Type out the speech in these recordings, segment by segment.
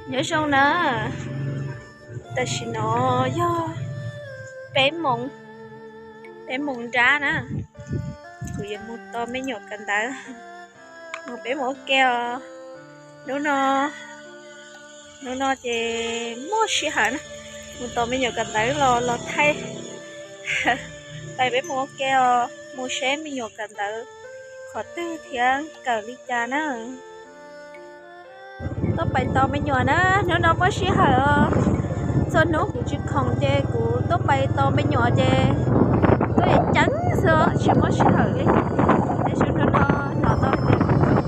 Nyob zoo na, tam sim no yog peb moos, peb moos nrab na, kuv yuav mus tos me nyuam kawm ntawv, mus peb mus ua ke os. Hnub no, hnub no ces muaj sij hawm na, mus tos me nyuam kawm ntawv los los thaij. Pais peb mus ua ke os, mus seb me nyuam kawm ntawv qhov twg thiab kawm li cas na. Tuaj pais tos me nyuam na, hnub no muaj sij hawm os. Txhua hnub kuv tsis khoom ces kuv tuaj pais tos me nyuam ces tuaj ceev xwb tsis muaj sij hawm li. Tab sis hnub no hnov tau tias khoom heev.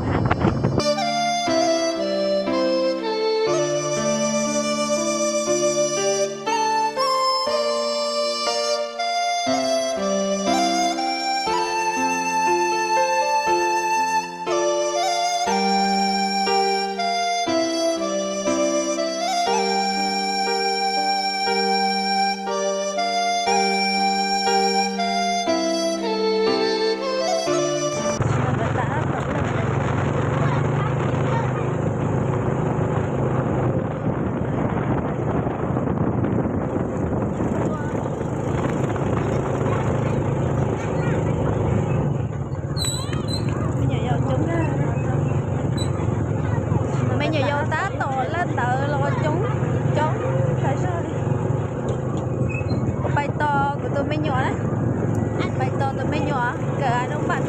Me nyuam yaus tab tom laj ntawd los coob coob tas zog li. Kuv pais tos kuv tus me nyuam na, pais tos tus me nyuam kawm a nub mas,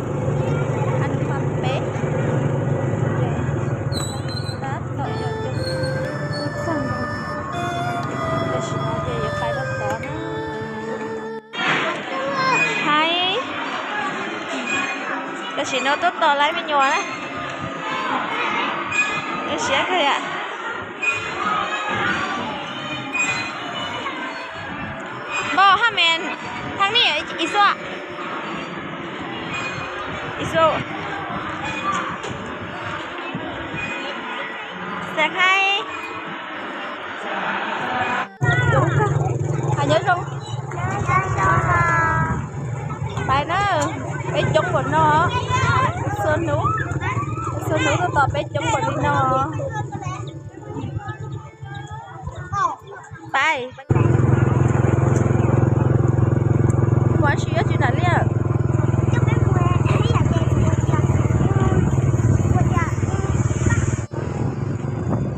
a nub mas peb. Tab tom yog coob txog, tam sim no ces yuav pais rau tod na. Hais, tam sim no tuaj tos lawv me nyuam na. Siab kawg yam. Npauj haj me, thaj nij ib xua, ib xua. Xeem Hais. Nyob zoo. Pais na, peb coob npaum no, txhua hnub, txhua hnub tuaj tos peb coob npaum li no. Pais, ua si yuav tsis nram liaj.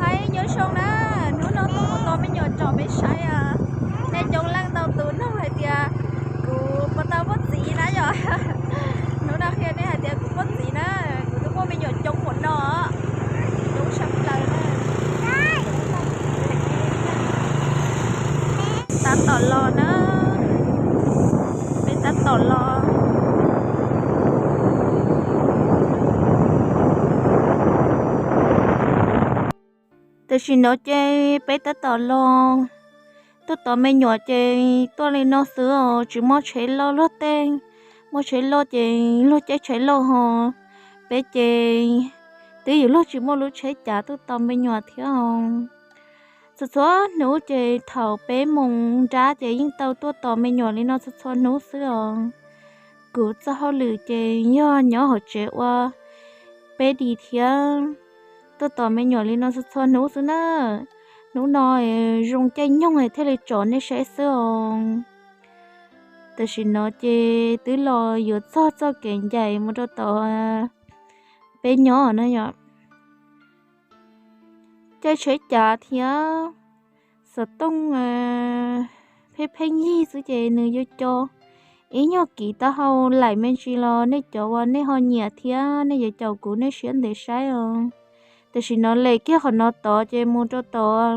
Hais nyob zoo na, hnub no tuaj mus tos me nyuam tsom peb saib os. Nej coob leej ntau tus nug hais tias kuv puas tau muaj txiv na yom. Hnub no qhia nej hais tias kuv muaj txiv na, kuv twb muaj me nyuam coob npaum no, coob sab plaws na. Tab tom los na, peb tab tom los. Tam sim no ces peb tab tom los, tuaj tos me nyuam ces tuaj li no xwb os, tsis muaj tsheb loj luag tej, muaj tsheb loj ces luag caij tsheb loj ho, peb ces twb yog luag tsis muaj lub tsheb cav tuaj tos me nyuam thiab os. Txhua txhua hnub ces thaum peb moos nrab ces yeej tau tuaj tos me nyuam li no txhua txhua hnub xwb os. Kuv txoj hauj lwm ces yog nyob hauv tsev ua peb dis thiab tuaj tos me nyuam li no txhua txhua hnub xwb na. Hnub no zoo caij nyoog thiaj li tsom nej saib xwb os. Tam sim no ces twb los yuav txog txoj kev ncaim mus rau tom peb nyob na yom. Caij tsheb cav thiab xov tooj pheej pheej yig xwb ces nws yuav co ib nyuag kiv taub hau laim me ntsis los nej cov uas nej ho nyiam thiab nej yuav caum kuv nej siab ntev saib os. Tam sim no lem kiag qhov no tod ces mus rau tom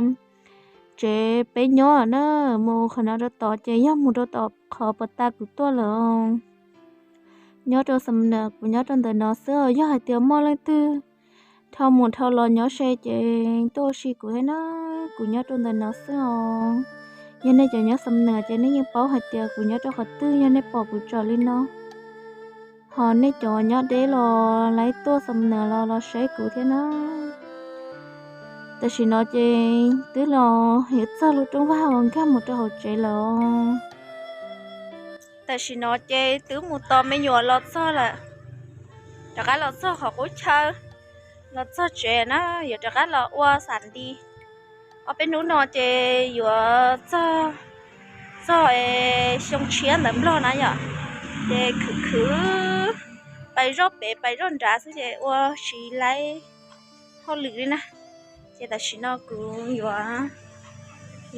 tsev peb nyob na, mus qhov no rau tod ces yog mus rau tom qhov puas tas kuv tuaj lawm. Nyob rau Xam Nam, kuv nyob rau ntawm no xwb os. Yog hais tias muaj leej twg dhau mus dhau los nyob ze ces tuaj ua si kuv thiab na, kuv nyob rau ntawm no xwb os. Yog nej cov nyob Xam Nam ces nej yeej paub hais tias kuv nyob rau qhov twg, yog nej pom kuv tsom li no. Ho nej cov nyob deb los lawv tuaj Xam Nam los los saib kuv thiab na. Tam sim no ces twb los yuav txog lub rooj vag uas nkag mus rau hauv tsev lawm. Tam sim no ces twb mus tos me nyuam los txog lawm, rov qab los txog qhov qub chaw, los txog tsev na, yuav rov qab los ua xam nti. Ob peb hnub no ces yuav txog, txog xyoo tshiab ntawm Nplog na yom, ces khwv khwv pais zoj pem pais zoj nrad xwb ces ua tsis laib hauj lwm li na. Ces tam sim no kuv yuav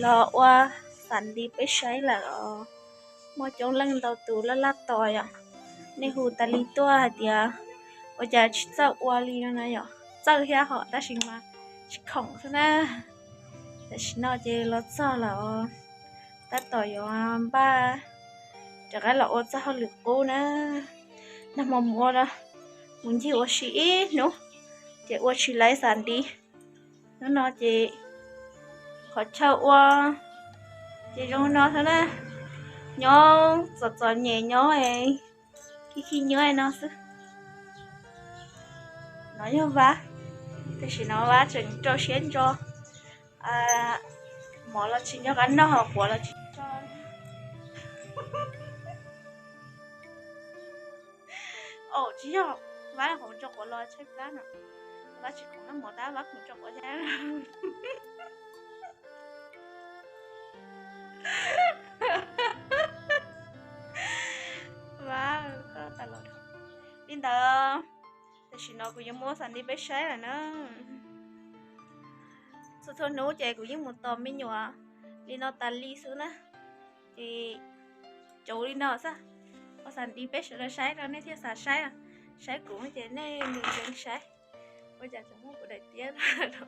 los ua xav nti peb saib lawm os. Muaj coob leej ntau tus laj laj tos yom, nej hu tas li tuaj hais tias ua cas tsis txawj ua li no na yom, txawj thiab hos tab sis mas tsis khoom xwb na. Tam sim no ces los txog lawm os, tab tom yuav npaj rov qab los ua txoj hauj lwm qub na. Nag hmo mus ua, mus ncig ua si ib hnub ces ua tsis laib xav nti. Hnub no ces qhov chaw ua ces zoo no xwb na, nyob txom txom nyem nyob, khib khib nyob no xwb. No yog Vab, tam sim no Vab tseem rau siab ntso, mov los tsis nco qab noj, quav los tsis nco. Tsis yog, Vab khoom tso quav los tshaib plab no, Vab tsis khoom noj mov tab Vab khoom tso quav thiab. Li ntawd, tam sim no kuv yuav muab xav nti peb saib lawm na. Txhua txhua hnub ces kuv yeej mus tos me nyuam li no tas li xwb na. Ces cov li no xwb, ua xav nti peb sawv daws saib rau nej thiaj xav saib, saib kuv ces nej ntsees saib. Ua cas tseem muaj kuv daim tiab no.